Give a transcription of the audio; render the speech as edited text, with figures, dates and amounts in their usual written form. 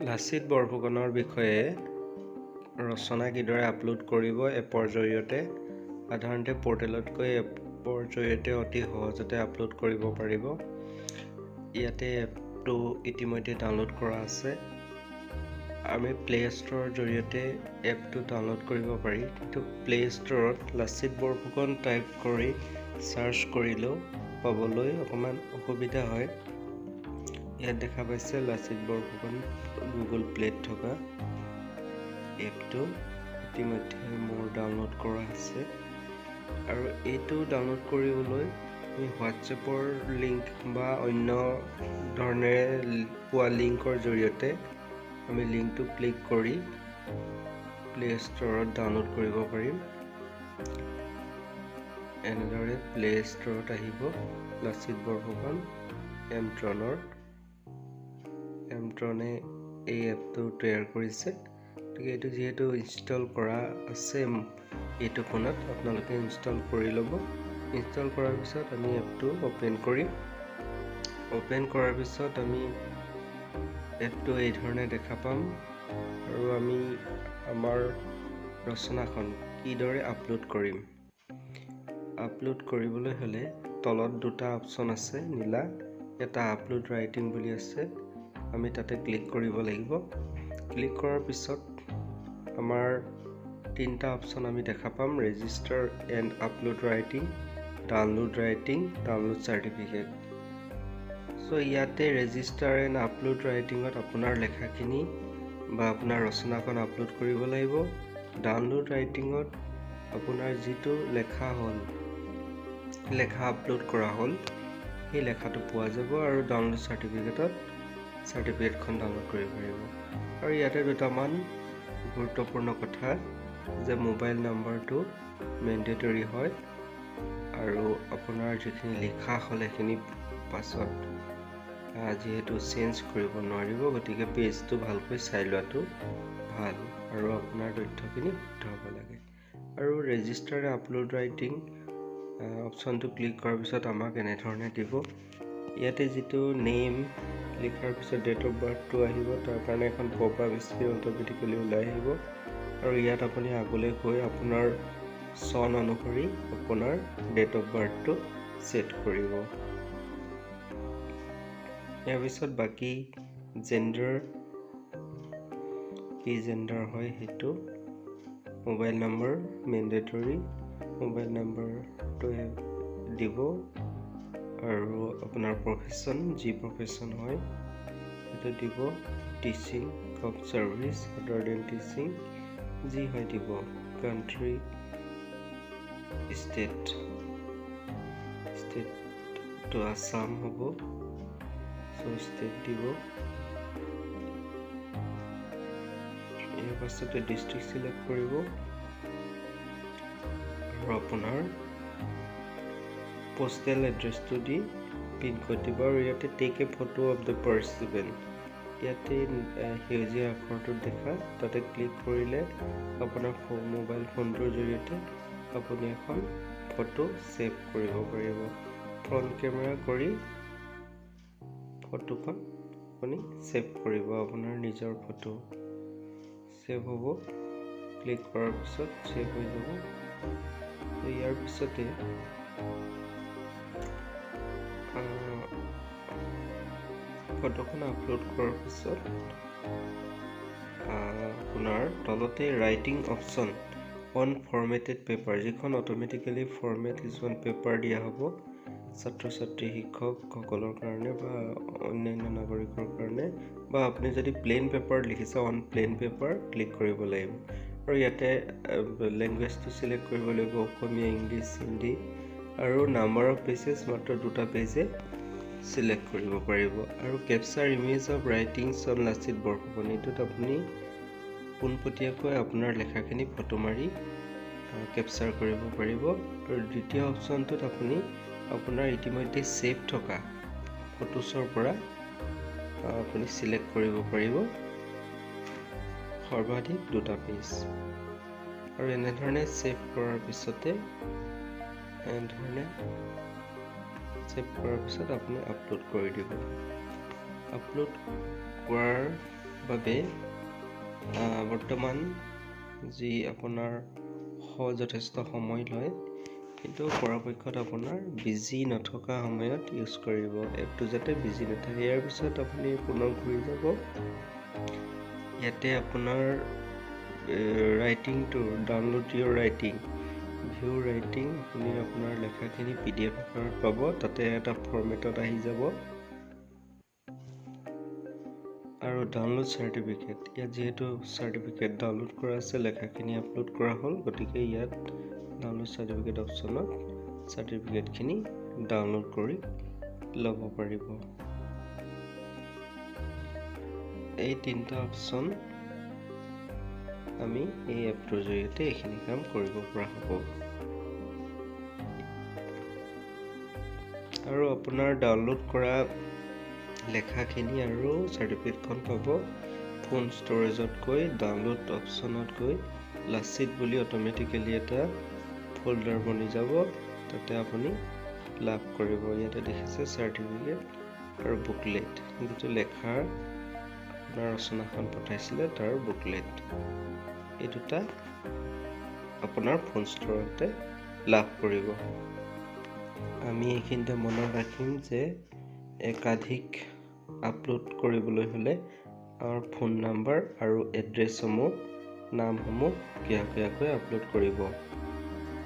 লাচিত বৰফুকনৰ বিষয়ে ৰচনা কিদৰে আপলোড কৰিব এপৰ জৰিয়তে, সাধাৰণতে পৰ্টেলতকৈ এপৰ জৰিয়তে অতি সহজতে আপলোড কৰিব পাৰিব। ইয়াতে এপটো ইতিমধ্যে ডাউনলোড কৰা আছে। আমি প্লে' ষ্ট'ৰৰ জৰিয়তে এপটো ডাউনলোড কৰিব পাৰি, কিন্তু প্লে' ষ্ট'ৰত লাচিত বৰফুকন টাইপ কৰি চাৰ্চ কৰিলেও পাবলৈ অকণমান অসুবিধা হয়। ইয়াত দেখা পাইছে লাচিত বৰফুকন গুগল প্লে'ত থকা এপটো ইতিমধ্যে মোৰ ডাউনলোড কৰা আছে। আৰু এইটো ডাউনলোড কৰিবলৈ আমি হোৱাটছএপৰ লিংক বা অন্য ধৰণেৰে পোৱা লিংকৰ জৰিয়তে আমি লিংকটো ক্লিক কৰি প্লে' ষ্ট'ৰত ডাউনলোড কৰিব পাৰিম। এনেদৰে প্লে' ষ্ট'ৰত আহিব লাচিত বৰফুকন এমট্ৰনে এই এপটো তৈয়াৰ কৰিছে। গতিকে এইটো যিহেতু ইনষ্টল কৰা আছে এইটো ফোনত, আপোনালোকে ইনষ্টল কৰি ল'ব। ইনষ্টল কৰাৰ পিছত আমি এপটো অ'পেন কৰিম। অ'পেন কৰাৰ পিছত আমি এপটো এই ধৰণে দেখা পাম। আৰু আমি আমাৰ ৰচনাখন কিদৰে আপলোড কৰিম, আপলোড কৰিবলৈ হ'লে তলত দুটা অপশ্যন আছে নীলা, এটা আপলোড ৰাইটিং বুলি আছে, আমি তাতে ক্লিক কৰিব লাগিব। ক্লিক কৰাৰ পিছত আমাৰ তিনিটা অপশ্যন আমি দেখা পাম: register and upload writing, download writing, download certificate. So ইয়াতে ৰেজিষ্টাৰ এণ্ড আপলোড ৰাইটিঙত আপোনাৰ লেখাখিনি বা আপোনাৰ ৰচনাখন আপলোড কৰিব লাগিব। ডাউনলোড ৰাইটিঙত আপোনাৰ যিটো লেখা হ'ল, লেখা আপলোড কৰা হ'ল, সেই লেখাটো পোৱা যাব। আৰু ডাউনলোড চাৰ্টিফিকেটত চাৰ্টিফিকেটখন ডাউনলোড কৰিব পাৰিব। আৰু ইয়াতে দুটামান গুৰুত্বপূৰ্ণ কথা যে মোবাইল নাম্বাৰটো মেণ্ডেটৰী হয়, আৰু আপোনাৰ যিখিনি লিখা হ'ল সেইখিনি পাছত যিহেতু চেঞ্জ কৰিব নোৱাৰিব, গতিকে পেজটো ভালকৈ চাই লোৱাটো ভাল আৰু আপোনাৰ তথ্যখিনি শুদ্ধ হ'ব লাগে। আৰু ৰেজিষ্টাৰ আপলোড ৰাইটিং অপশ্যনটো ক্লিক কৰাৰ পিছত আমাক এনেধৰণে দিব। ইয়াতে যিটো নেম লিখাৰ পিছত ডেট অফ বাৰ্থটো আহিব, তাৰ কাৰণে এখন পপ আপ স্ক্ৰীণ অট'মেটিকেলি ওলাই আহিব। আৰু ইয়াত আপুনি আগলৈ গৈ আপোনাৰ চন অনুসৰি আপোনাৰ ডেট অফ বাৰ্থটো ছেট কৰিব। ইয়াৰ পিছত বাকী জেণ্ডাৰ, কি জেণ্ডাৰ হয় সেইটো, মোবাইল নম্বৰ মেণ্ডেটৰী, মোবাইল নম্বৰটো দিব। আৰু আপোনাৰ প্ৰফেশ্যন, যি প্ৰফেশ্যন হয় সেইটো দিব, teaching, gov service, other than teaching, যি হয় দিব। কাণ্ট্ৰি, ষ্টেট, ষ্টেটটো আছাম হ'ব, চ' ষ্টেট দিব। ইয়াৰ পাছতে ডিষ্ট্ৰিক্ট চিলেক্ট কৰিব আৰু আপোনাৰ পোষ্টেল এড্ৰেছটো দি পিনক'ড দিব। আৰু ইয়াতে take a photo of the participant, ইয়াতে সেউজীয়া আখৰটোত দেখা তাতে ক্লিক কৰিলে আপোনাৰ মোবাইল ফোনটোৰ জৰিয়তে আপুনি এখন ফটো ছেভ কৰিব পাৰিব। ফ্ৰণ্ট কেমেৰা কৰি ফটোখন আপুনি ছেভ কৰিব, আপোনাৰ নিজৰ ফটো ছেভ হ'ব। ক্লিক কৰাৰ পিছত ছেভ হৈ যাব। ইয়াৰ পিছতে ফটোখন আপলোড কৰাৰ পিছত আপোনাৰ তলতে writing option on formatted paper, যিখন অট'মেটিকেলি ফৰ্মেট কিছুমান পেপাৰ দিয়া হ'ব ছাত্ৰ ছাত্ৰী শিক্ষকসকলৰ কাৰণে বা অন্যান্য নাগৰিকৰ কাৰণে, বা আপুনি যদি প্লেইন পেপাৰ লিখিছে অন প্লেইন পেপাৰ ক্লিক কৰিব লাগিব। আৰু ইয়াতে লেংগুৱেজটো চিলেক্ট কৰিব লাগিব, অসমীয়া, ইংলিছ, হিন্দী। আৰু নাম্বাৰ অফ পেজেছ মাত্ৰ দুটা পেজে চিলেক্ট কৰিব পাৰিব। আৰু capture image of writings on Lachit Borphukan, এইটোত আপুনি পোনপটীয়াকৈ আপোনাৰ লেখাখিনি ফটো মাৰি কেপচাৰ কৰিব পাৰিব। আৰু দ্বিতীয় অপশ্যনটোত আপুনি আপোনাৰ ইতিমধ্যে ছেভ থকা ফটোছৰ পৰা আপুনি চিলেক্ট কৰিব পাৰিব সৰ্বাধিক দুটা পেজ। আৰু এনেধৰণে ছেভ কৰাৰ পিছতে এনেধৰণে ছেভ কৰাৰ পিছত আপুনি আপলোড কৰি দিব। আপলোড কৰাৰ বাবে বৰ্তমান যি আপোনাৰ যথেষ্ট সময় লয়, কিন্তু পৰাপক্ষত আপোনাৰ বিজি নথকা সময়ত ইউজ কৰিব এপটো, যাতে বিজি নাথাকে। ইয়াৰ পিছত আপুনি পুনৰ ঘূৰি যাব। ইয়াতে আপোনাৰ ৰাইটিংটো download your writing, view writing, আপুনি আপোনাৰ লেখাখিনি PDF আকাৰত পাব, তাতে এটা ফৰ্মেটত আহি যাব। আৰু ডাউনলোড চাৰ্টিফিকেট, ইয়াত যিহেতু চাৰ্টিফিকেট ডাউনলোড কৰা আছে, লেখাখিনি আপলোড কৰা হ'ল, গতিকে ইয়াত ডাউনলোড চাৰ্টিফিকেট অপশ্যনত চাৰ্টিফিকেটখিনি ডাউনলোড কৰি ল'ব পাৰিব। এই তিনিটা অপশ্যন আমি এই এপটোৰ জৰিয়তে এইখিনি কাম কৰিব পৰা হ'ব। আৰু আপোনাৰ ডাউনলোড কৰা লেখাখিনি আৰু চাৰ্টিফিকেটখন পাব ফোন ষ্ট'ৰেজত গৈ ডাউনলোড অপশ্যনত গৈ লাচিত বুলি অট'মেটিকেলি এটা ফ'ল্ডাৰ বনি যাব, তাতে আপুনি লাভ কৰিব। ইয়াতে দেখিছে চাৰ্টিফিকেট আৰু বুকলেট, যিটো লেখাৰ আপোনাৰ ৰচনাখন পঠাইছিলে তাৰ বুকলেট, এই দুটা আপোনাৰ ফোন ষ্ট'ৰতে লাভ কৰিব। আমি এইখিনিতে মনত ৰাখিম যে একাধিক আপলোড কৰিবলৈ হ'লে আমাৰ ফোন নাম্বাৰ আৰু এড্ৰেছসমূহ, নামসমূহ সুকীয়া সুকীয়াকৈ আপলোড কৰিব।